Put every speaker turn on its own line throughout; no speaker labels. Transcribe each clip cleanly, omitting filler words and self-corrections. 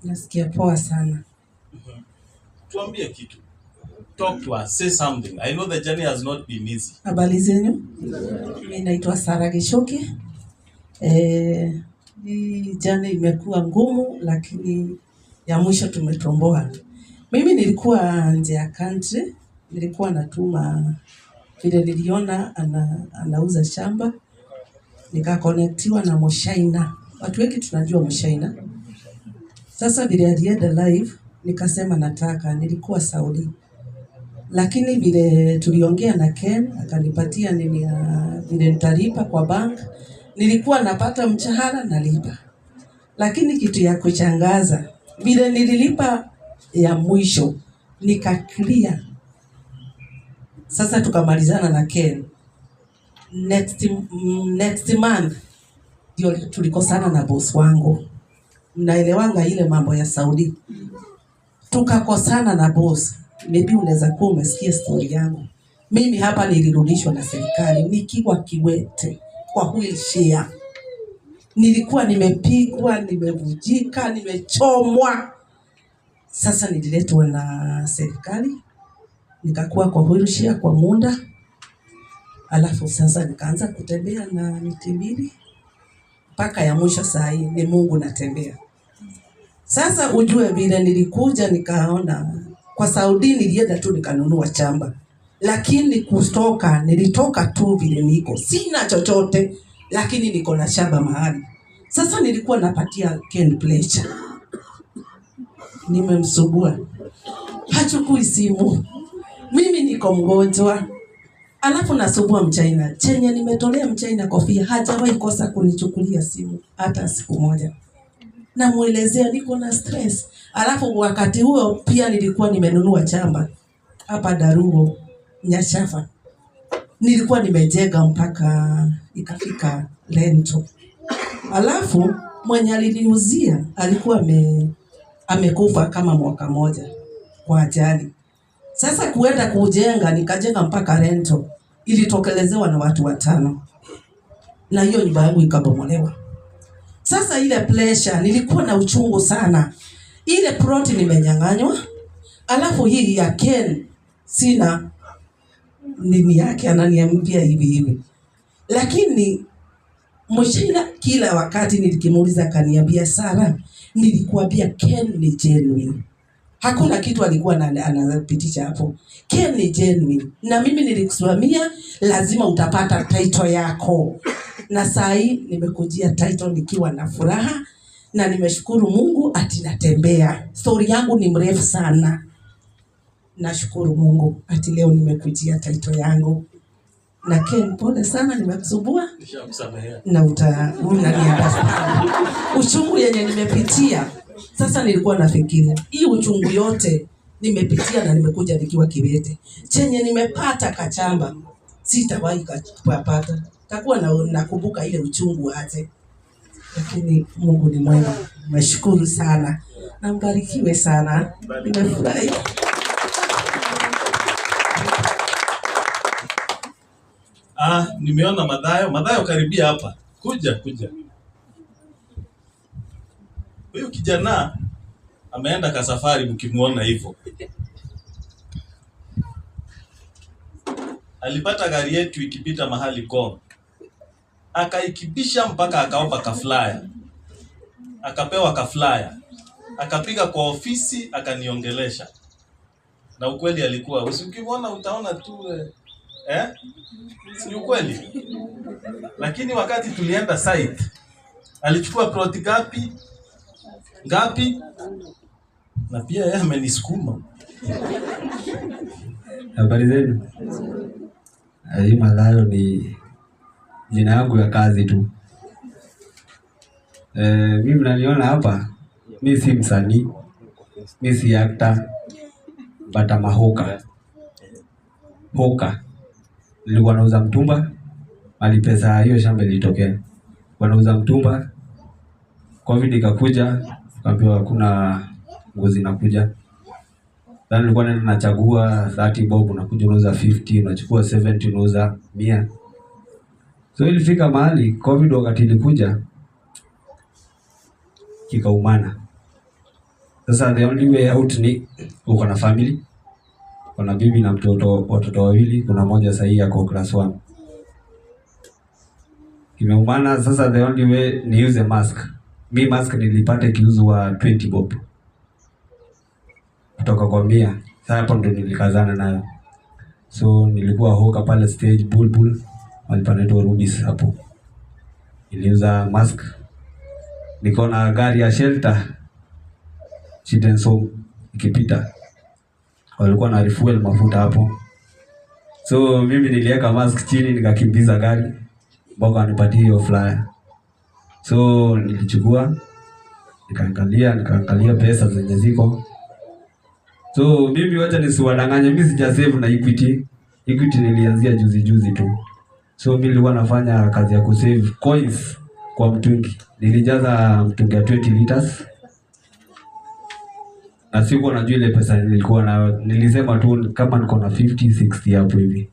Nasikia poa sana.
Tuambie kitu. Talk to us. Say something. I know the journey has not been easy.
Habari zenyu? Mimi naitwa Sara Gichuki. Hii journey imekuwa ngumu, lakini ya mwisho tumetomboa. Mimi nilikuwa nje ya country, nilikuwa natuma vile niliona anauza shamba, nikakonektiwa na Mshaina. Watu wengi tunajua Mshaina. Sasa vile alienda live, nikasema nataka, nilikuwa Saudi. Lakini vile tuliongea na Ken, akanipatia nini ya, vile nitalipa kwa bank. Nilikuwa napata mshahara nalipa. Lakini kitu ya kushangaza, vile nililipa ya mwisho, nika clear. Sasa tukamalizana na Ken. Next month ndio tulikosana na boss wangu. Mnaelewanga ile mambo ya Saudi. Tukakosana na boss. Maybe unaweza kuwa umesikia story yangu. Mimi hapa nilirudishwa na serikali nikiwa kiwete kwa wheelchair. Nilikuwa nimepigwa, nimevujika, nimechomwa. Sasa nililetwa na serikali, nikakuwa kwa wheelchair kwa muda. Alafu sasa nikaanza kutembea na miti mbili mpaka ya mwisho saa hii ni Mungu natembea. Sasa ujue vile nilikuja nikaona kwa Saudi nilienda tu nikanunua shamba. Lakini kutoka nilitoka tu vile niko. Sina chochote lakini niko na shamba mahali. Sasa nilikuwa napatia Ken pressure. Nimemsugua. Hachukui simu. Mimi niko mgonjwa. Alafu nasubua Mchina. Chenye nimetolea Mchina kofia hajawahi kosa kunichukulia simu hata siku moja. Namuelezea niko na stress. Alafu wakati huo pia nilikuwa nimenunua shamba hapa Darugo Nyashafa. Nilikuwa nimejenga mpaka ikafika rento. Alafu mwenye aliniuzia alikuwa amekufa kama mwaka moja kwa ajali. Sasa kuenda kujenga, nikajenga mpaka rento. Ilitokelezewa na watu 5. Na hiyo nyumba yangu ikabomolewa. Sasa ile pressure, nilikuwa na uchungu sana. Ile plot nimenyang'anywa. Alafu hii ya Ken sina nini yake, ananiambia hivi hivi. Lakini Mshaina kila wakati nilikimuuliza akaniambia Sara, nilikuambia Ken ni genuine. Hakuna kitu alikuwa anapitisha hapo. Ken ni genuine. Na mimi nilikusimamia lazima utapata title yako. Na saa hii nimekujia title nikiwa na furaha na nimeshukuru Mungu ati natembea. Story yangu ni mrefu sana. Nashukuru Mungu ati leo nimekujia title yangu. Na Ken, pole sana nimekusumbua.
Nishakusamehea.
Na unaniunderstand. Uchungu yenye nimepitia. Sasa nilikuwa nafikiria hii uchungu yote nimepitia na nimekuja nikiwa kiwete. Chenye nimepata kachamba sitawahi kupata. Takuwa nakumbuka ile uchungu aje. Lakini Mungu ni mwema. Nashukuru sana. Na mbarikiwe sana. Nimefurahi.
Nimeona Mathayo. Mathayo karibia hapa. Kuja, kuja. Huyu kijana ameenda kasafari mkimuona hivyo. Alipata gari yetu ikipita mahali Ngong. Akaikibisha mpaka akaomba kaflyer. Akapewa kaflyer. Akapiga kwa ofisi akaniongelesha. Na ukweli alikuwa, usikimwona utaona tu? Si ukweli? Lakini wakati tulienda site, alichukua plot ngapi? Ngapi? Na pia yeye amenisukuma.
Habari zenu? Hii Mathayo ni jina yangu ya kazi tu. Mimi mnaniona hapa, mi si msanii, mi si actor, but I'm a hawker. Hawker. Nilikuwa nauza mtumba, mali pesa hiyo shamba ilitokea. Nilikuwa nauza mtumba, COVID ikakuja, tukaambiwa hakuna nguo zinakuja. Then nilikuwa naenda nachagua 30 bob, unakuja unauza 50, unachukua 70, unauza 100. So ilifika mahali COVID wakati ilikuja kikaumana. Sasa the only way out ni uko na family, uko na bibi na mtoto, watoto wawili, kuna moja sahii ako class 1. Kimeumana sasa, the only way ni use mask. Mi mask nilipata ikiuzwa 20 bob kutoka kwa 100. Sasa hapo ndo nilikazana nayo. So nilikuwa hawker pale stage Bulbul, mahali panaitwa Rubis hapo. Niliuza mask. Niko na gari ya shelter Children's Home ikipita, walikuwa na refuel mafuta hapo. So mimi niliweka mask chini nikakimbiza gari mpaka wanipatie hiyo flyer. So nilichukua nikaangalia pesa zenye ziko. So mimi wacha nisiwadanganye, mimi sija save na Equity. Equity nilianzia juzi juzi tu. So mimi nilikuwa nafanya kazi ya kusave coins kwa mtungi. Nilijaza mtungi ya 20 liters. Na sikuwa najua ile pesa nilikuwa nayo. Nilisema tu kama niko na 50 60 hapo hivi.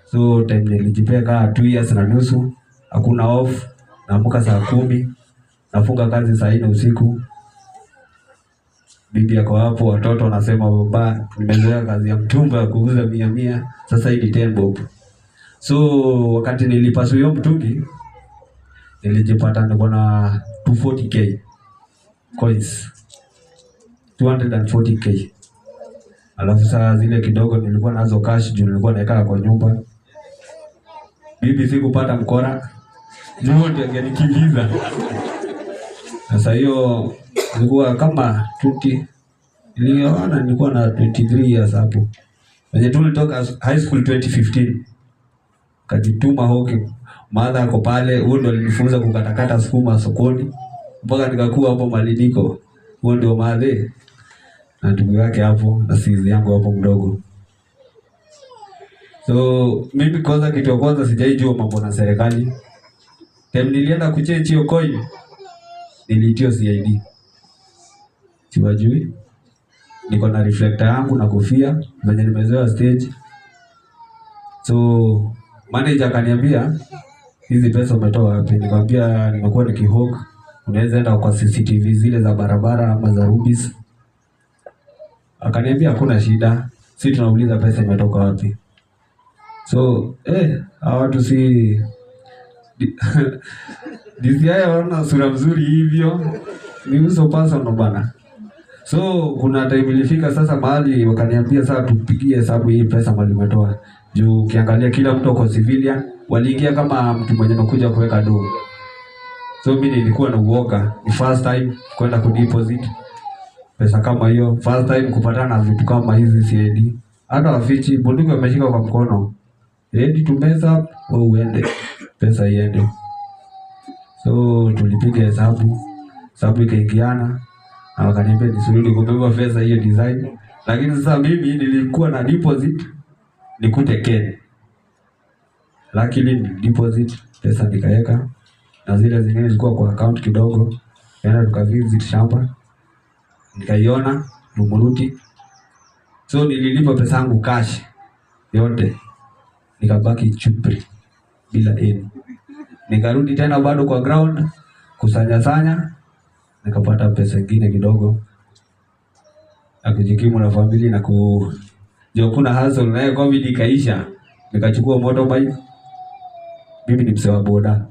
So time nilijipea kaa 2 years na nusu, hakuna off, naamka saa 10, nafunga kazi saa 4 usiku. Bibi yako hapo, watoto wanasema baba, nimezoea kazi ya mtumba ya kuuza 100, sasa hii ni 10 bob. So wakati nilipasua hiyo mtungi, nilijipata niko na 240k coins. 240k. Alafu saa zile kidogo nilikuwa nazo cash juu nilikuwa naeka kwa nyumba. Bibi sikupata mkora, juu ndio angenikimbiza. Sasa hiyo nilikuwa kama 20, niliona nilikuwa na 23 years hapo. Wenye tulitoka high school 2015. Kajituma hoki. Mother ako pale, huyo ndo alinifunza kukatakata sukuma sokoni mpaka nikakuwa hapo mahali niko. Huyo ndio mother na ndugu yake hapo na sizi yangu hapo mdogo. So mimi kwanza, kitu ya kwanza sijaijua mambo na serikali. Time nilienda kuchange hiyo coin, niliitio CID. Siwajui. Niko na reflector yangu na kofia venye nimezoea stage. So manager akaniambia hizi pesa umetoa wapi? Nikamwambia nimekuwa nikihawk, unaweza enda kwa CCTV zile za barabara ama za Rubis. Akaniambia hakuna shida, si tunauliza pesa imetoka wapi. So hawa watu si DCI hawana sura mzuri hivyo, ni uso personal bana. So kuna time ilifika sasa mahali wakaniambia sasa tupigie hesabu hii pesa mahali umetoa. Juu ukiangalia kila mtu ako civilian, waliingia kama mtu mwenye amekuja kuweka do. So mimi nilikuwa na uoga, ni first time kwenda ku deposit pesa kama hiyo, first time kupatana na vitu kama hizi CID. Hata wafichi bunduki wameshika kwa mkono, ready to mess up au uende pesa iende. So tulipiga hesabu, hesabu ikaingiana na wakaniambia nisirudi kubeba pesa hiyo design. Lakini sasa mimi nilikuwa na deposit nikute Ken. Luckily ni deposit pesa nikaweka, na zile zingine zilikuwa kwa account kidogo. Kaenda tukavisit shamba nikaiona Rumuruti. So nililipa pesa yangu cash yote, nikabaki chupri bila any. Nikarudi tena bado kwa ground kusanya sanya, nikapata pesa nyingine kidogo na kujikimu na familia na ku juu kuna hustle naye. Covid ikaisha, nikachukua motorbike. Mimi ni msee wa boda,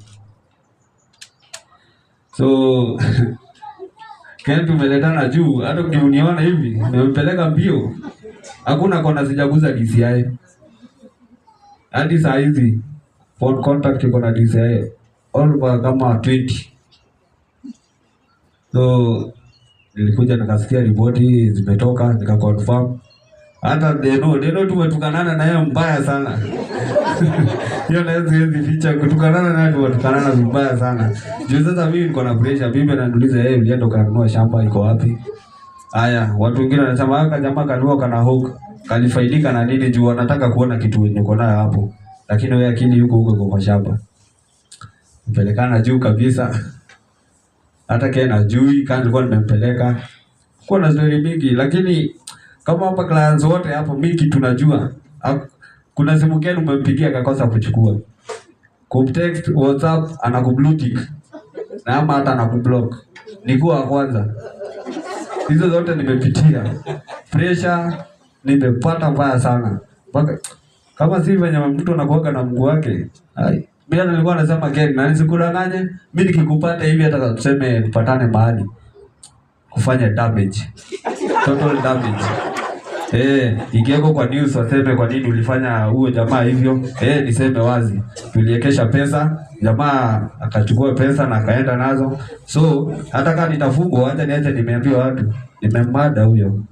so Ken tumeletana juu, hata ukiniona hivi nimempeleka mbio, hakuna kona sijaguza DCI hadi saa hizi. Phone contact iko na DCI all kama 20. So nilikuja nikasikia ripoti zimetoka, nika confirm. Hata Deno tumetukanana na yeye mbaya sana. Hiyo na siwezi ficha, kutukanana naye tumetukanana vibaya sana. Juu sasa mimi niko na pressure, bibi ananiuliza yeye, ulienda ukanunua shamba iko wapi? Haya, watu wengine wanasema haka jamaa kanunua kana hawk, kalifaidika na nini? Juu wanataka kuona kitu yenye uko nayo hapo. Lakini wewe akili yuko huko kwa shamba. Mpelekana juu kabisa. Hata Ken ajui kama nilikuwa nimempeleka. Kwa na story mingi, lakini kama hapa clients wote hapo mingi tunajua. Kuna simu Ken umempigia akakosa kuchukua. Kumtext WhatsApp anakublue tick. Na ama hata anakublock. Nikuwa wa kwanza. Hizo zote nimepitia. Pressure nimepata mbaya sana. Mpaka kama si venye mtu anakuaga na Mungu wake. Ai. Mimi nilikuwa nasema Ken, na nisikudanganye, mimi nikikupata hivi hata tuseme tupatane mahali kufanya damage. Total damage. Ikiweko kwa news waseme kwa nini ulifanya huo jamaa hivyo. Niseme wazi. Tuliekesha pesa, jamaa akachukua pesa na akaenda nazo. So, hata kama nitafungwa, acha niache nimeambiwa watu, nimemada huyo.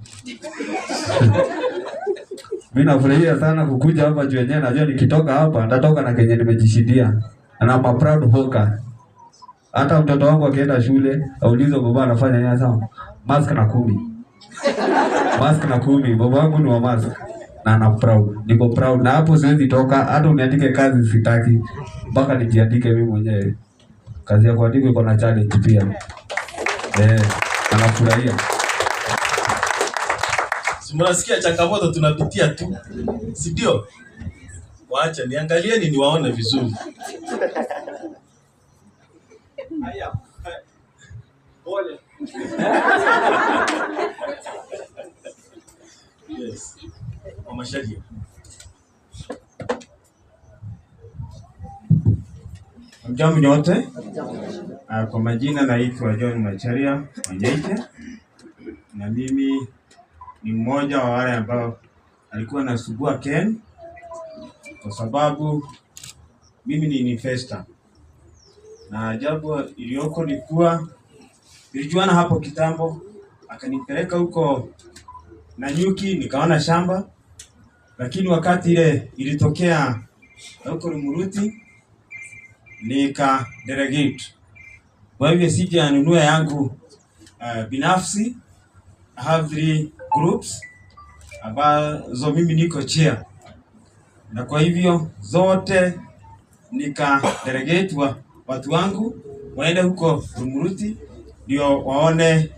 Mimi nafurahia sana kukuja hapa juu yenyewe najua nikitoka hapa nitatoka na kenye nimejishindia. Na I'm a proud hawker. Hata mtoto wangu akienda shule aulizwe baba anafanya nini, anasema mask na 10. Mask na 10, baba wangu ni wa mask. Na ana proud. Niko proud na hapo siwezi toka, hata uniandike kazi sitaki mpaka nijiandike mimi mwenyewe. Kazi ya kuandika iko na challenge pia. Anafurahia.
Si mnasikia changamoto tunapitia tu, si ndio? Waacha niangalieni niwaone vizuri.
Haya. Pole.
Yes. Mama Shadia.
Hamjambo nyote. Kwa majina naitwa John Macharia Wanyaite, na mimi ni mmoja wa wale ambao alikuwa anasugua Ken kwa sababu mimi ni investor. Na ajabu iliyoko ni kuwa nilijuana hapo kitambo, akanipeleka huko Nanyuki nikaona shamba, lakini wakati ile ilitokea huko Rumuruti nika delegate. Kwa hivyo sijanunua yangu binafsi. I have 3 groups ambazo mimi niko chair, na kwa hivyo zote nika delegate watu wangu waende huko Rumuruti ndio waone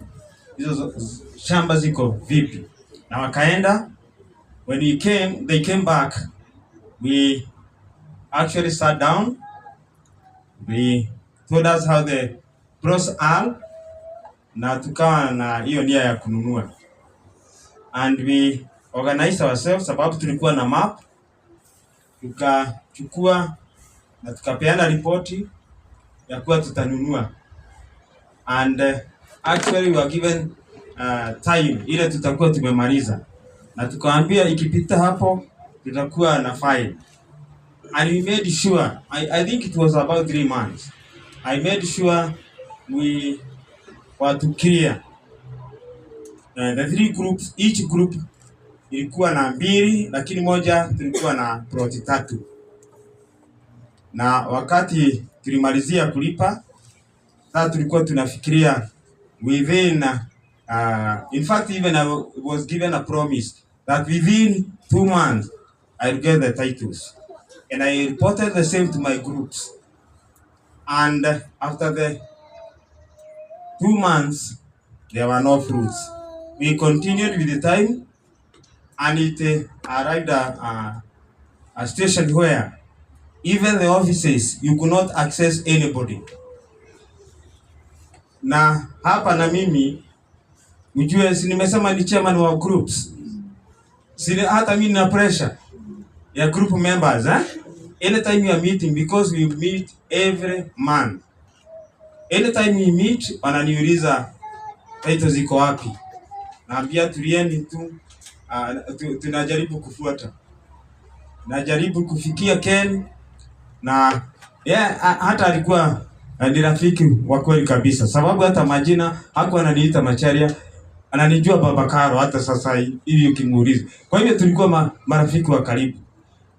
hizo shamba ziko vipi, na wakaenda. When we came, they came back, we actually sat down, we told us how the pros are, na tukawa na hiyo nia ya kununua, and we organized ourselves sababu tulikuwa na map, tukachukua na tukapeana ripoti ya kuwa tutanunua, and actually we were given time ile tutakuwa tumemaliza, na tukaambia ikipita hapo tutakuwa na fine, and we made sure, I think it was about 3 months, I made sure we were to clear the 3 groups. Each group ilikuwa na 2, lakini moja tulikuwa na plot 3. Na wakati tulimalizia kulipa, sasa tulikuwa tunafikiria within, in fact even I was given a promise that within 2 months I'll get the titles, and I reported the same to my groups. And after the 2 months there were no fruits. We continued with the time, and it arrived at a station where even the offices you could not access anybody. Na hapa na mimi mjue, si nimesema ni chairman wa groups, si hata mimi nina pressure ya group members, eh? Anytime we are meeting, because we meet every month, anytime we meet wananiuliza title ziko wapi, naambia tulieni tu, tunajaribu kufuata, najaribu kufikia Ken, na yeah, hata alikuwa ni rafiki wa kweli kabisa, sababu hata majina hakuwa ananiita Macharia, ananijua Baba Karo hata sasa hivi ukimuuliza. Kwa hivyo tulikuwa marafiki wa karibu,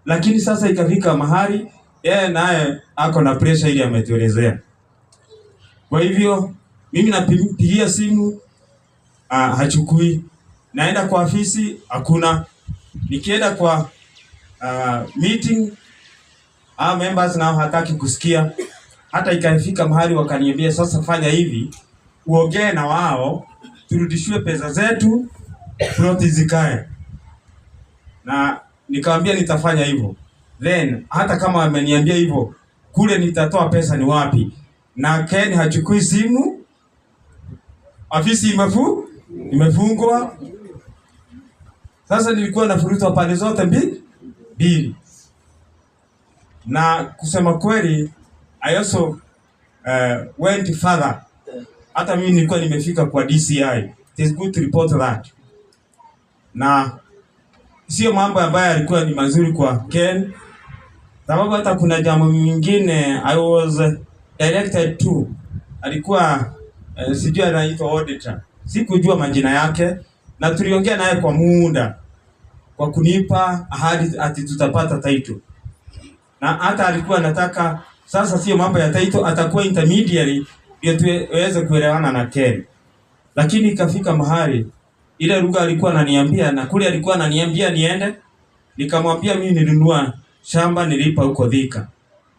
lakini sasa ikafika mahali yeye naye ako na pressure ile ametuelezea. Kwa hivyo mimi napigia simu, hachukui, naenda kwa ofisi hakuna, nikienda kwa meeting members nao hataki kusikia. Hata ikafika mahali wakaniambia sasa fanya hivi, uongee na wao turudishiwe pesa zetu, ploti zikae. Na nikamwambia nitafanya hivyo. Then hata kama ameniambia hivyo, kule nitatoa pesa ni wapi? Na Ken hachukui simu, ofisi imefu. Imefungwa. Sasa nilikuwa nafurutwa pande zote mbili. Na kusema kweli, I also went further. Hata mimi nilikuwa nimefika kwa DCI. It is good to report that. Na sio mambo ambayo yalikuwa ni mazuri kwa Ken, sababu hata kuna jambo mwingine I was directed to, alikuwa sijui anaitwa auditor, sikujua majina yake, na tuliongea naye kwa muda kwa kunipa ahadi ati tutapata title, na hata alikuwa anataka sasa, sio mambo ya title, atakuwa intermediary ndio tuweze kuelewana na Ken, lakini ikafika mahali ile lugha alikuwa ananiambia na kule alikuwa ananiambia niende, nikamwambia mimi nilinunua shamba nilipa huko Thika,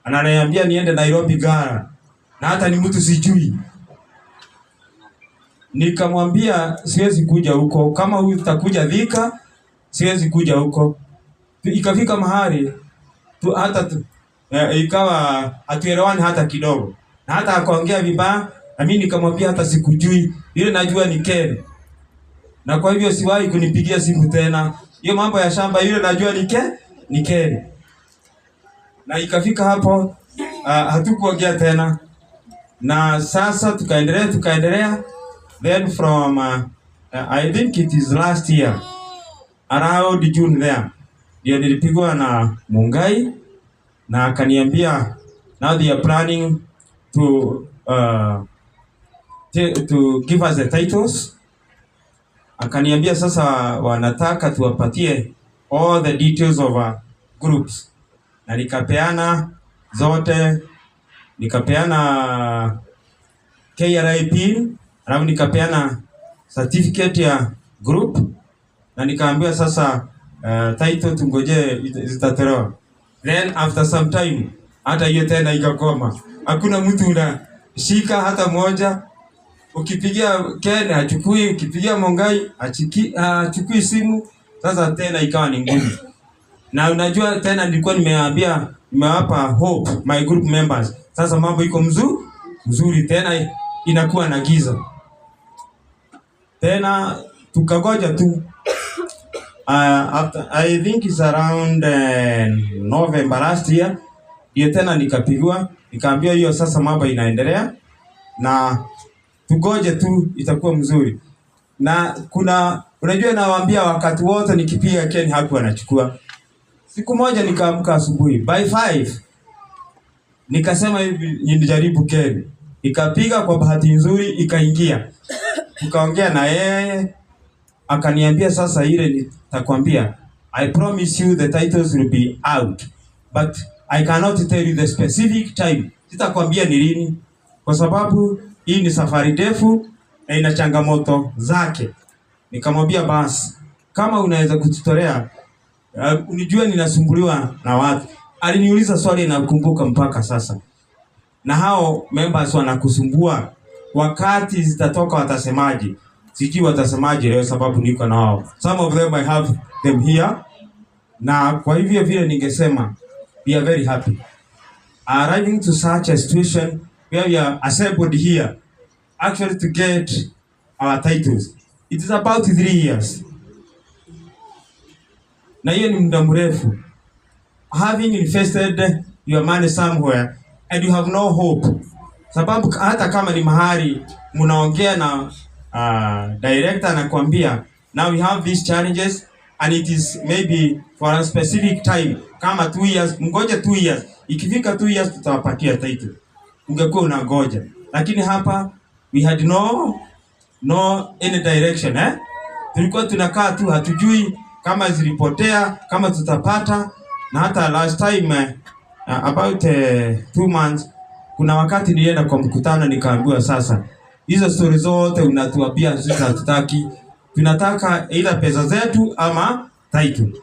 ananiambia niende Nairobi Gara, na hata ni mtu sijui. Nikamwambia siwezi kuja huko, kama huyu utakuja Thika, siwezi kuja huko. Ikafika mahali tu, hata tu, ikawa hatuelewani hata kidogo, na hata akaongea vibaya, na mimi nikamwambia hata sikujui, ile najua ni Ken, na kwa hivyo siwahi kunipigia simu tena. Hiyo mambo ya shamba ile najua ni Ken. Na ikafika hapo hatukuongea tena, na sasa tukaendelea then from I think it is last year around June there ndio nilipigwa na Mungai na akaniambia now they are planning to give us the titles. Akaniambia sasa wanataka tuwapatie all the details of our groups, na nikapeana zote, nikapeana KRA pin, alafu nikapeana certificate ya group, na nikaambiwa sasa title tungoje zitatolewa. Then after some time hata hiyo tena ikakoma, hakuna mtu unashika hata moja. Ukipigia Ken hachukui, ukipigia Mongai hachukui simu. Sasa tena ikawa ni ngumu, na unajua tena nilikuwa nimeambia, nimewapa hope my group members, sasa mambo iko mzuri, tena inakuwa na giza tena, tukagoja tu after, I think it's around November last year ndio tena nikapigwa, nikaambiwa hiyo sasa mambo inaendelea na tugoje tu itakuwa mzuri. Na kuna unajua, nawaambia wakati wote nikipiga Ken hakuwa anachukua. Siku moja nikaamka asubuhi by 5 nikasema hivi nijaribu Ken, nikapiga, kwa bahati nzuri ikaingia, tukaongea na yeye akaniambia sasa, ile nitakwambia, I promise you the titles will be out but I cannot tell you the specific time. Sitakwambia ni lini kwa sababu hii ni safari ndefu na ina changamoto zake. Nikamwambia basi, kama unaweza kututolea unijue ninasumbuliwa na watu. Aliniuliza swali nakumbuka mpaka sasa, na hao members wanakusumbua, wakati zitatoka watasemaje? Sijui watasemaje leo, sababu niko na wao. Some of them I have them here, na kwa hivyo vile ningesema we are very happy arriving to such a situation where we are assembled here actually to get our titles. It is about 3 years, na hiyo ni muda mrefu. Having invested your money somewhere and you have no hope, sababu hata kama ni mahali mnaongea na director anakuambia now we have these challenges and it is maybe for a specific time kama 2 years, mgoje 2 years, ikifika 2 years tutawapatia title, ungekuwa unangoja, lakini hapa we had no any direction, eh? Tulikuwa tunakaa tu hatujui kama zilipotea, kama tutapata. Na hata last time about 2 months, kuna wakati nilienda kwa mkutano nikaambiwa, sasa hizo stori zote unatuambia sisi hatutaki, tunataka either pesa zetu ama title.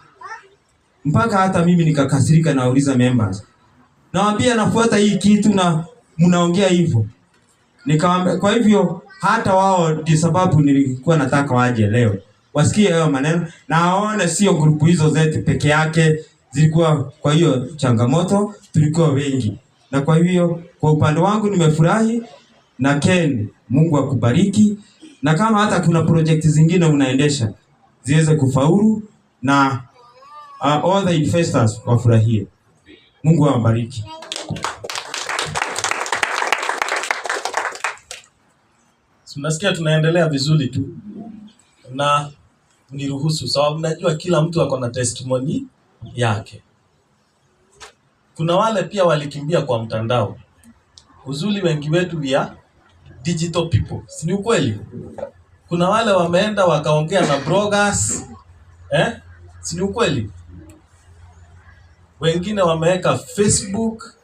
Mpaka hata mimi nikakasirika, nauliza members, nawaambia nafuata hii kitu na mnaongea hivyo. Nikamwambia kwa hivyo hata wao ndio sababu nilikuwa nataka waje leo wasikie hayo maneno na waone sio group hizo zetu peke yake zilikuwa kwa hiyo changamoto, tulikuwa wengi. Na kwa hivyo kwa upande wangu nimefurahi, na Ken, Mungu akubariki. Na kama hata kuna project zingine unaendesha ziweze kufaulu na all the investors wafurahie. Mungu awabariki.
Mnasikia tunaendelea vizuri tu, na niruhusu sababu najua kila mtu ako na testimony yake. Kuna wale pia walikimbia kwa mtandao. Uzuri wengi wetu we are digital people, si ni ukweli? Kuna wale wameenda wakaongea na bloggers, si ni ukweli? Wengine wameweka Facebook,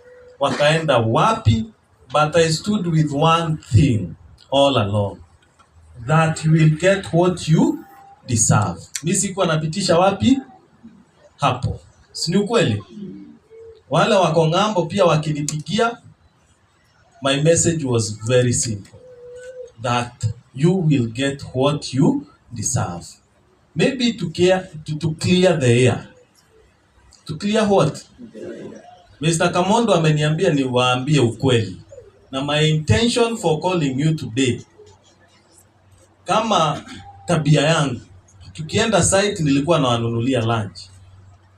wakaenda wapi, but I stood with one thing all along, that you will get what you deserve. Mimi sikuwa napitisha wapi hapo, si ni ukweli? Wale wako ng'ambo pia wakinipigia, my message was very simple, that you will get what you deserve. Maybe to clear the air. To clear what? Mr. Kamondo ameniambia niwaambie ukweli. Na my intention for calling you today, kama tabia yangu, tukienda site nilikuwa nawanunulia lunch.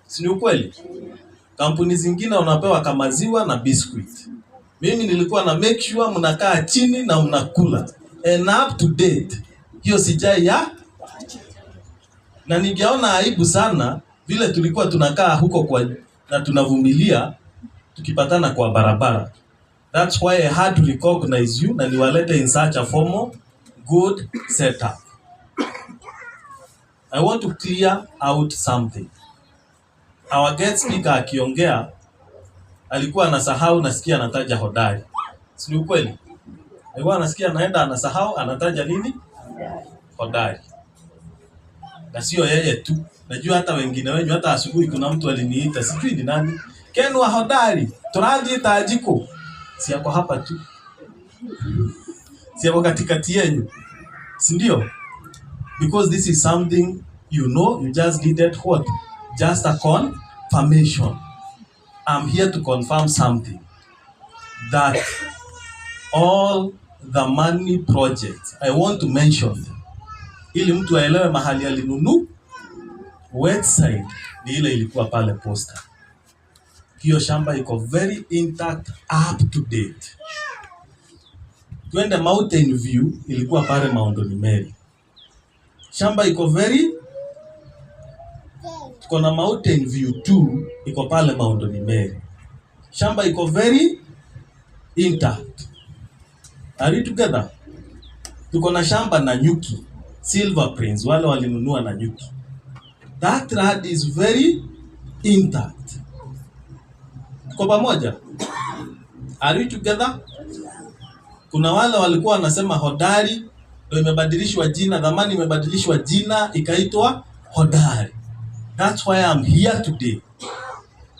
Si ni ukweli? Kampuni zingine unapewa kama maziwa na biscuit. Mimi nilikuwa na make sure mnakaa chini na mnakula. And up to date, hiyo sijai ya. Na ningeona aibu sana vile tulikuwa tunakaa huko kwa, na tunavumilia tukipatana kwa barabara. That's why I had to recognize you na niwalete in such a formal good setup. I want to clear out something. Our guest speaker akiongea alikuwa anasahau, nasikia anataja Hodari. Si ni ukweli? Alikuwa anasikia anaenda anasahau anataja nini? Hodari. Na sio yeye tu. Najua hata wengine wenyu, hata asubuhi kuna mtu aliniita, sijui ni nani. Ken wa Hodari, tunaji tajiko. Si yako hapa tu. Si yako katikati yenu. Si ndio? Because this is something you know, you just needed what? Just a confirmation. I'm here to confirm something. That all the money projects, I want to mention them. Ili mtu aelewe mahali alinunu, website ni ile ilikuwa pale posta. Hiyo shamba iko very intact, up to date. Tuende Mountain View, ilikuwa pale Maondoni Mary. Shamba iko very, tuko na Mountain View 2 iko pale Maondoni Mary. Shamba iko very intact. Are we together? Tuko na shamba na nyuki, Silver Prince, wale walinunua na nyuki. That land is very intact. Tuko pamoja? Are we together? Kuna wale walikuwa wanasema Hodari ndio imebadilishwa jina, dhamani imebadilishwa jina ikaitwa Hodari. That's why I'm here today,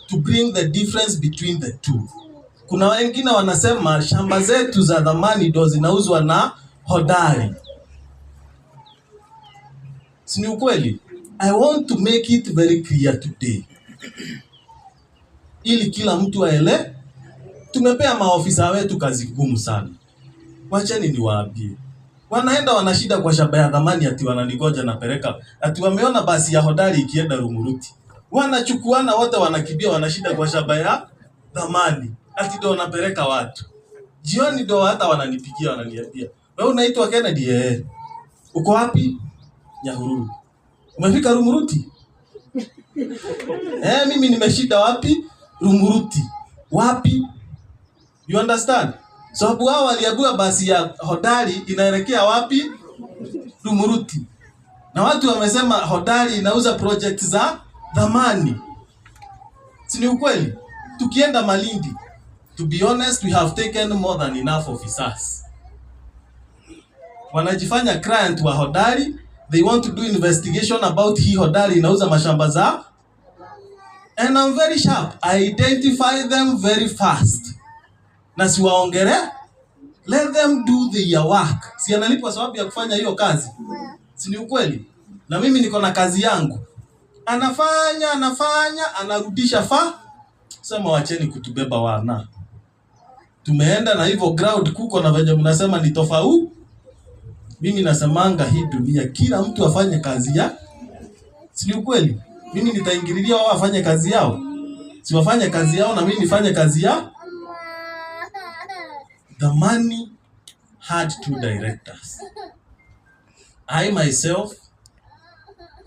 to bring the difference between the two. Kuna wengine wanasema shamba zetu za dhamani ndio zinauzwa na Hodari. Si ni ukweli? I want to make it very clear today, ili kila mtu aele. Tumepea maofisa wetu kazi ngumu sana. Wacheni niwaambie. Wanaenda wanashida kwa shamba ya dhamani ati wananigoja na pereka. Ati wameona basi ya Hodari ikienda Rumuruti. Wanachukuana wote wanakimbia wanashida kwa shamba ya dhamani. Ati ndio wanapeleka watu. Jioni ndio hata wananipigia wananiambia, "Wewe unaitwa Kennedy eh? Uko wapi?" Nyahururu. "Umefika Rumuruti?" Mimi nimeshida wapi? Rumuruti. Wapi? You understand? Sababu hao waliambiwa basi ya Hodari inaelekea wapi? Rumuruti. Na watu wamesema Hodari inauza project za dhamani. Si ni ukweli? Tukienda Malindi, to be honest, we have taken more than enough officers. Wanajifanya client wa Hodari, they want to do investigation about hii Hodari inauza mashamba za. And I'm very sharp. I identify them very fast. Na siwaongere, let them do their work. Si analipwa sababu ya kufanya hiyo kazi. Si ni ukweli? Na mimi niko na kazi yangu. Anafanya, anafanya, anarudisha fa. Sema wacheni kutubeba wana. Tumeenda na hivyo ground kuko na venye mnasema ni tofauti. Mimi nasemanga hii dunia kila mtu afanye kazi ya, si ni ukweli? Mimi nitaingililia wao wafanye kazi yao, si wafanye kazi yao na mimi nifanye kazi ya. The money had two directors. I myself,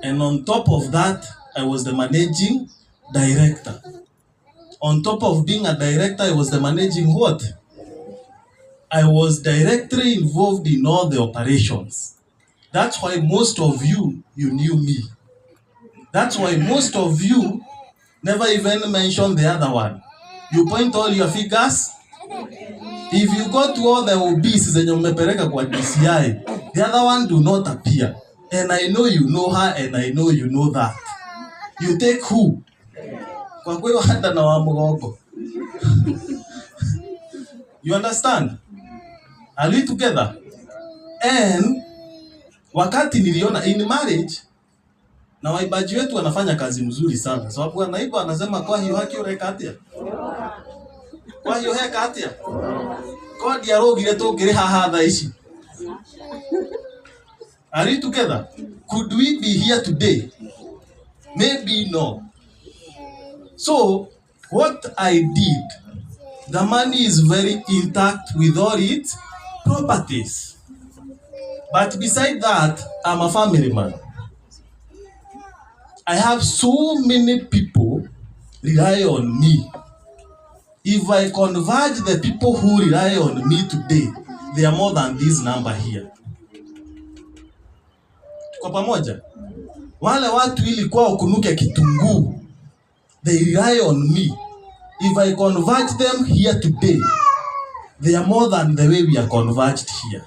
and on top of that, I was the managing director. On top of being a director, I was the managing what? I was directly involved in all the operations. That's why most of you, you knew me. That's why most of you never even mention the other one. You point all your figures. If you go to all the OBs zenye mmepeleka kwa DCI, the other one do not appear. And I know you know her and I know you know that. You take who? Kwa kweli hata na wa mgongo. You understand? Are we together? And wakati niliona in marriage na waimbaji wetu wanafanya kazi mzuri sana, sababu wanaimba wanasema kwa hiyo haki ureka atia, kwa hiyo heka atia, kwa ndiarugire tungiri haha thaa ici. Are we together? Could we be here today? Maybe no. So what I did, the money is very intact with all its properties. But beside that, I'm a family man. I have so many people rely on me. If I converge the people who rely on me today, they are more than this number here. Tuko pamoja? Wale watu ili kwao kunuke kitunguu, they rely on me. If I convert them here today, they are more than the way we are converged here.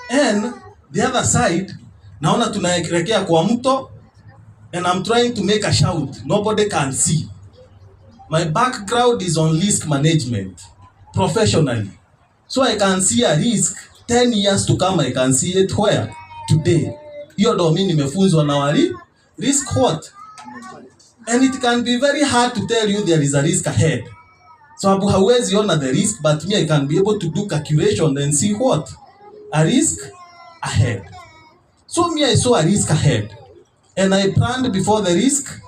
And the other side, naona tunaelekea kwa mto, and I'm trying to make a shout. Nobody can see. My background is on risk management, professionally. So I can see a risk 10 years to come, I can see it where? Today. Hiyo ndo mimi nimefunzwa na wali. Risk what? And it can be very hard to tell you there is a risk ahead. So abu hauwezi ona the risk, but me I can be able to do calculation and see what? A risk ahead. So me I saw a risk ahead. And I planned before the risk.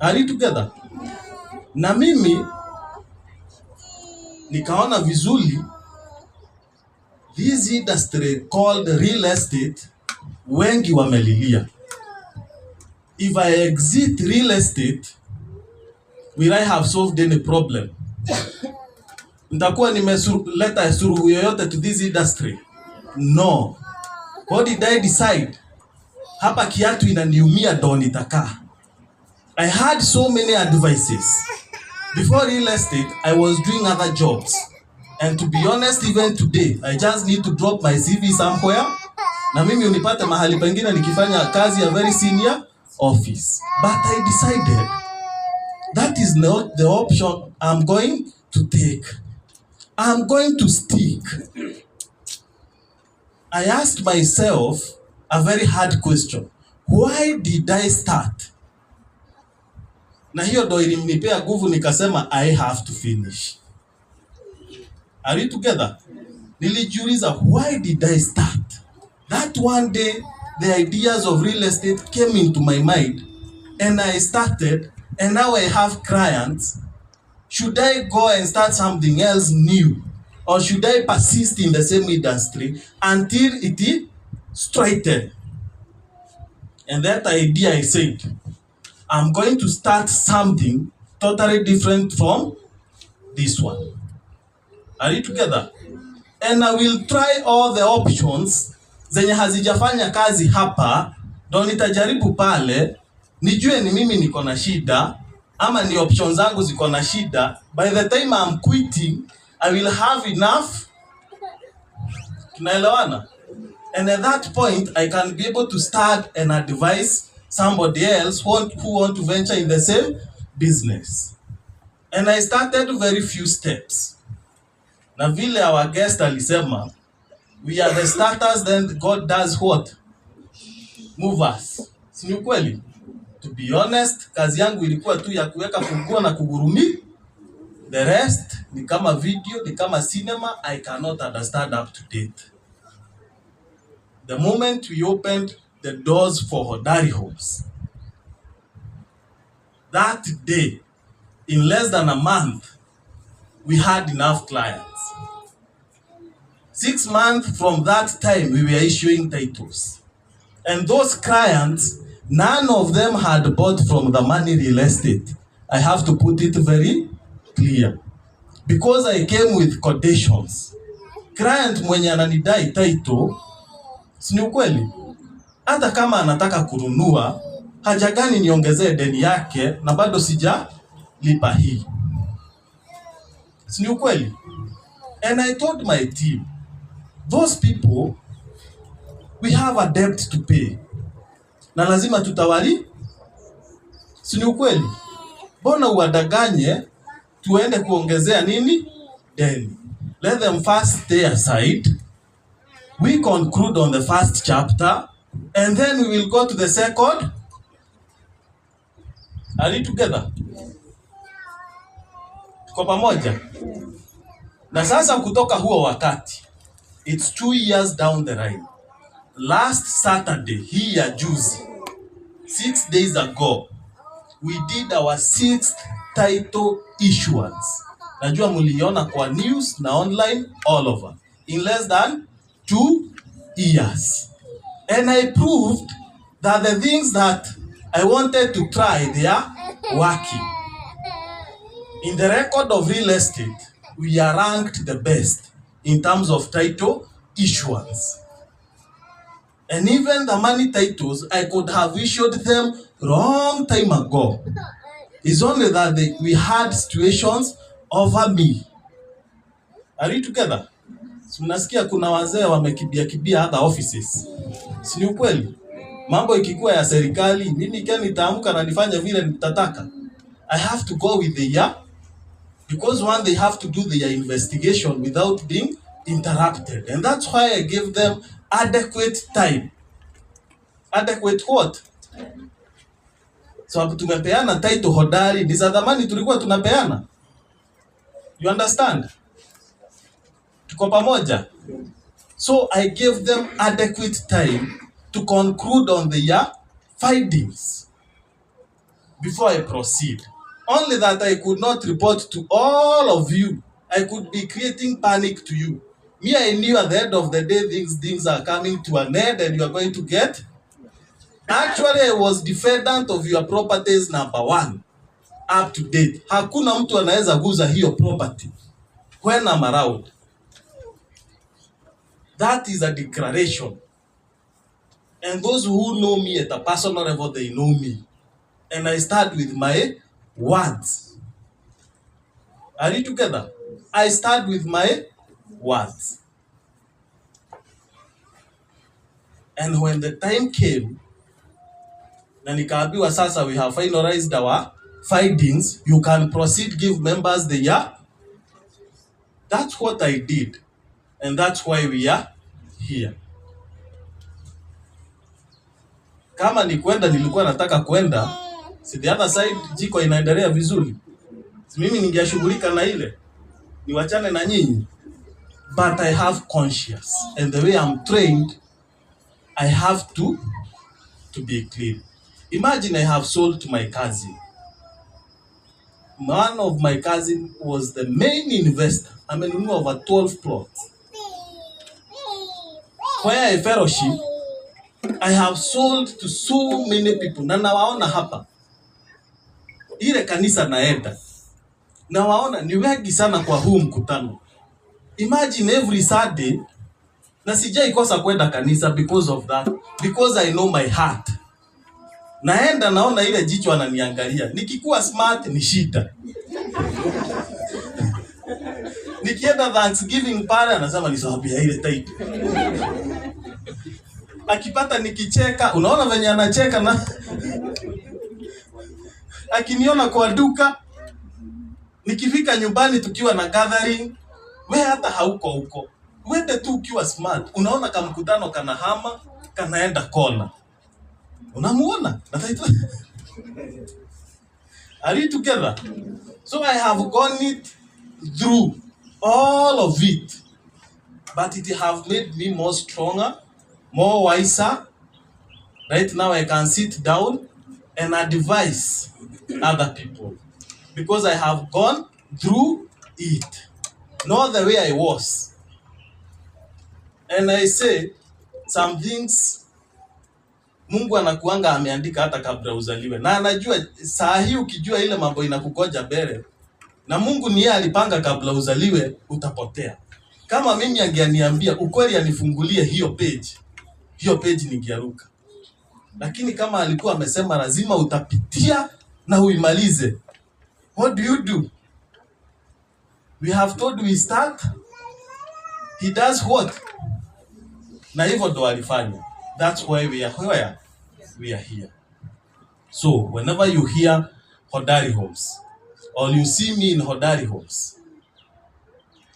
Are you together? Na mimi nikaona vizuri this industry called real estate, wengi wamelilia. If I exit real estate, will I have solved any problem? Nitakuwa nimeleta suluhu yoyote to this industry? No. What did I decide? Hapa kiatu inaniumia ndo nitakaa. I had so many advices. Before real estate, I was doing other jobs. And to be honest, even today, I just need to drop my CV somewhere. Na mimi unipate mahali pengine nikifanya kazi ya very senior office. But I decided that is not the option I'm going to take. I'm going to stick. I asked myself a very hard question. Why did I start? Na hiyo ndo ilinipea nguvu nikasema I have to finish. Are we together? Nilijiuliza, why did I start? That one day, the ideas of real estate came into my mind and I started, and now I have clients. Should I go and start something else new? Or should I persist in the same industry until it is straightened? And that idea, I said, I'm going to start something totally different from this one. Are you together? And I will try all the options zenye hazijafanya kazi hapa, ndo nitajaribu pale, nijue ni mimi niko na shida ama ni options zangu ziko na shida. By the time I'm quitting, I will have enough. Tunaelewana? And at that point, I can be able to start and advise somebody else who want to venture in the same business. And I started very few steps. Na vile our guest alisema, we are the starters, then God does what? Move us. Si ni ukweli? To be honest, kazi yangu ilikuwa tu ya kuweka funguo na kugurumi. The rest, Ni kama video, ni kama cinema, I cannot understand up to date. The moment we opened the doors for Hodari Homes, that day, in less than a month, we had enough clients. 6 months from that time, we were issuing titles. And those clients, none of them had bought from the Dhamani Real Estate. I have to put it very clear. Because I came with conditions. Client mwenye ananidai title, si ni ukweli? Hata kama anataka kununua, haja gani niongezee deni yake na bado sijalipa hii? Si ni ukweli? And I told my team, those people, we have a debt to pay. Na lazima tutawali. Si ni ukweli? Mbona uwadanganye tuende kuongezea nini? Deni. Let them first stay aside. We conclude on the first chapter and then we will go to the second. Are we together? Tuko pamoja? Na sasa kutoka huo wakati, it's 2 years down the line. Last Saturday, hii ya juzi, 6 days ago, we did our 6th title issuance. Najua muliona kwa news na online all over. In less than 2 years. And I proved that the things that I wanted to try, they are working. In the record of real estate, we are ranked the best in terms of title issuance. And even the money titles, I could have issued them long time ago. It's only that we had situations over me. Are we together? Si mnasikia kuna wazee wamekimbia kimbia hata offices. Si ni ukweli? Mambo ikikuwa ya serikali, mimi kia nitaamka na nifanye vile nitataka. I have to go with the year. Because one, they have to do their investigation without being interrupted. And that's why I gave them adequate time. Adequate what? So tumepeana title Hodari, ni za zamani tulikuwa tunapeana. You understand? Tuko pamoja? So I gave them adequate time to conclude on their findings before I proceed. Only that I could not report to all of you. I could be creating panic to you. Me, I knew at the end of the day, things are coming to an end and you are going to get. Actually, I was defendant of your properties number 1, up to date. Hakuna mtu anaweza guza hiyo property when I'm around. That is a declaration. And those who know me at a personal level, they know me. And I start with my words. Are you together? I start with my words. And when the time came, na nikaambiwa sasa we have finalized our findings, you can proceed, give members the year. That's what I did. And that's why we are here. Kama ni kwenda, nilikuwa nataka kwenda, si the other side jiko inaendelea vizuri. Si mimi ningeshughulika na ile, niwachane na nyinyi. But I have conscience. And the way I'm trained, I have to be clean. Imagine I have sold to my cousin. One of my cousin was the main investor. Amenunua over 12 plots. Where I fellowship, I have sold to so many people. Na nawaona hapa. Ile kanisa naenda. Nawaona ni wengi sana kwa huu mkutano. Imagine every Sunday, na sijai kosa kwenda kanisa because of that. Because I know my heart. Naenda naona ile jicho ananiangalia. Nikikuwa smart ni shida. Nikienda Thanksgiving pale anasema ni sababu ya ile title. Akipata nikicheka, unaona venye anacheka na akiniona kwa duka, nikifika nyumbani tukiwa na gathering, we hata hauko huko. Uende tu ukiwa smart. Unaona kama mkutano kana hama, kanaenda kona. Unamuona? Are you together? So I have gone it through all of it, but it have made me more stronger, more wiser. Right now I can sit down and advise other people because I have gone through it, not the way I was. And I say some things Mungu anakuanga ameandika hata kabla uzaliwe, na anajua saa hii ukijua ile mambo inakugoja mbele, na Mungu ni yeye alipanga kabla uzaliwe, utapotea. Kama mimi angeaniambia ukweli, anifungulie hiyo page, hiyo page ningearuka. Lakini kama alikuwa amesema lazima utapitia na uimalize, what do you do? We have told we start, he does what? Na hivyo ndo alifanya. That's why we are where we are here. So whenever you hear Hodari Homes or you see me in Hodari Homes,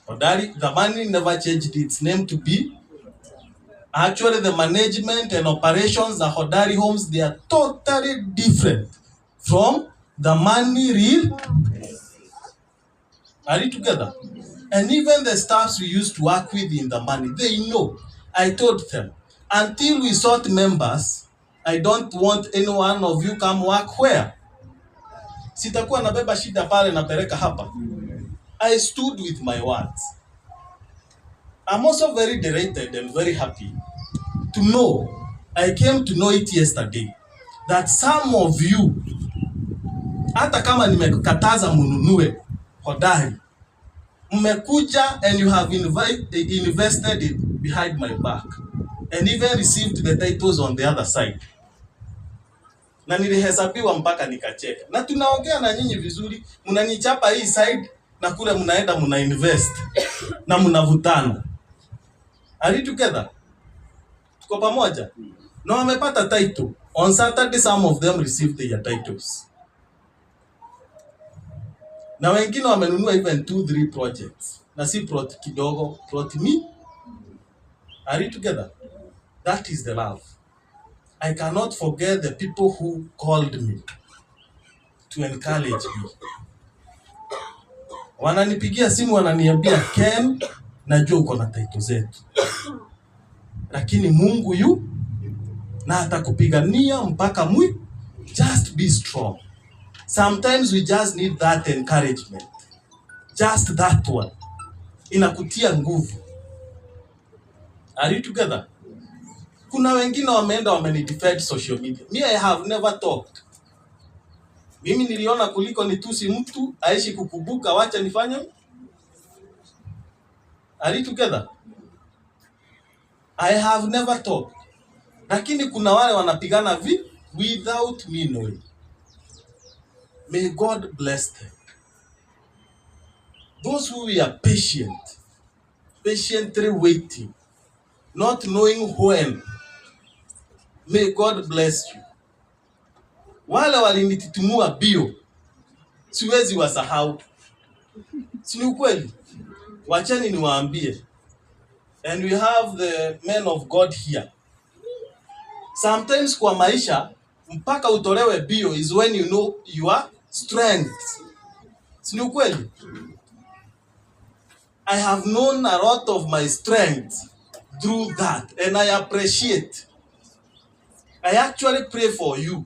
Hodari, the money never changed its name to be. Actually, the management and operations of Hodari Homes, they are totally different from the money real. Are you together? And even the staffs we used to work with in the money, they know. I told them, until we sort members, I don't want any one of you come work where. Sitakuwa nabeba shida pale napeleka hapa. I stood with my words. I'm also very delighted and very happy to know, I came to know it yesterday, that some of you, hata kama nimekataza mununue Hodari, mmekuja and you have invested it behind my back and even received the titles on the other side. Na nilihesabiwa mpaka nikacheka. Na tunaongea na nyinyi vizuri, mnanichapa hii side na kule mnaenda mna invest na mnavutana. Are you together? Tuko pamoja? Na wamepata title. On Saturday some of them received their titles. Na wengine wamenunua even 2-3 projects. Na si plot kidogo, plot me. Are you together? That is the love. I cannot forget the people who called me to encourage me. Wananipigia simu wananiambia, Ken, najua uko na title zetu, lakini Mungu yu na atakupigania mpaka mwi. Just be strong. Sometimes we just need that encouragement. Just that one. Inakutia nguvu. Are you together? Kuna wengine wameenda wamenidefend social media. Me, I have never talked. Mimi niliona kuliko nitusi mtu aishi kukubuka, wacha nifanye. Are you together? I have never talked. Lakini kuna wale wanapigana without me knowing. May God bless them. Those who are patient, patiently waiting, not knowing when, may God bless you. Wale walinititimua bio, siwezi wasahau. Si ni ukweli? Wacheni niwaambie. And we have the men of God here. Sometimes kwa maisha, mpaka utolewe bio is when you know your strength. Si ni ukweli? I have known a lot of my strength through that, and I appreciate. I actually pray for you.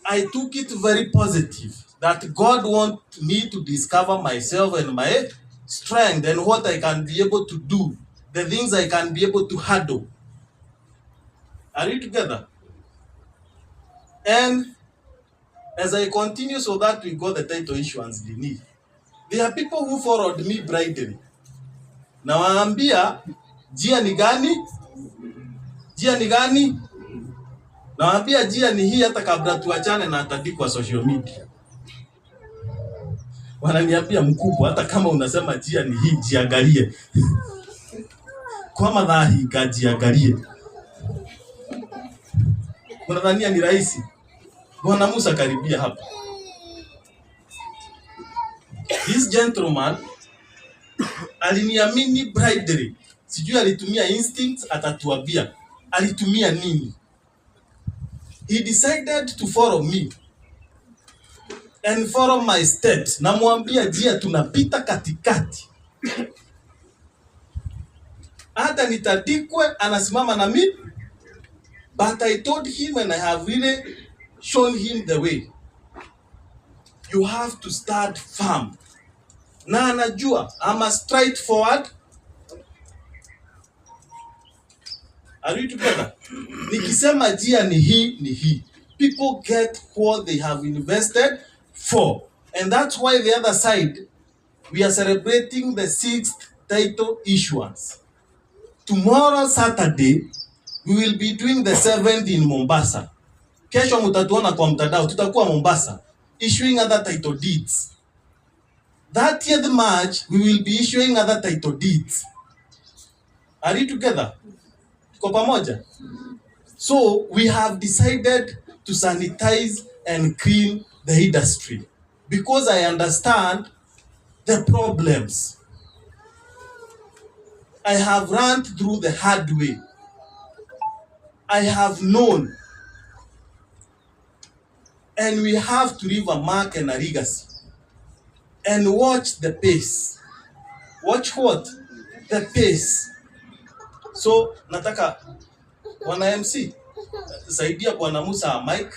I took it very positive that God wants me to discover myself and my strength and what I can be able to do, the things I can be able to handle. Are you together? And as I continue, so that we got the title issuance Dini. There are people who followed me blindly. Nawaambia njia ni gani? Njia ni gani? Nawaambia njia ni hii, hata kabla tuachane na atandikwa social media. Wananiambia mkubwa, hata kama unasema njia ni hii, jiangalie. Kwa madhahi kajiangalie. Unadhania ni rahisi? Bwana Musa karibia hapa. This gentleman aliniamini blindly. Sijui alitumia instincts, atatuambia alitumia nini. He decided to follow me. And follow my steps. Namwambia njia tunapita katikati. Hata nitandikwe, anasimama na mimi. But I told him and I have really shown him the way. You have to start firm. Na anajua I'm a straightforward. Are we together? Nikisema njia ni hii ni hii. People get what they have invested for. And that's why the other side, we are celebrating the 6th title issuance. Tomorrow, Saturday, we will be doing the 7th in Mombasa. Kesho mtatuona kwa mtandao, tutakuwa Mombasa, issuing other title deeds. 30th March, we will be issuing other title deeds. Are you together? Tuko pamoja? So we have decided to sanitize and clean the industry because I understand the problems. I have run through the hard way. I have known. And we have to leave a mark and a legacy. And watch the pace. Watch what? The pace. So nataka bwana MC, saidia Bwana Musa mic.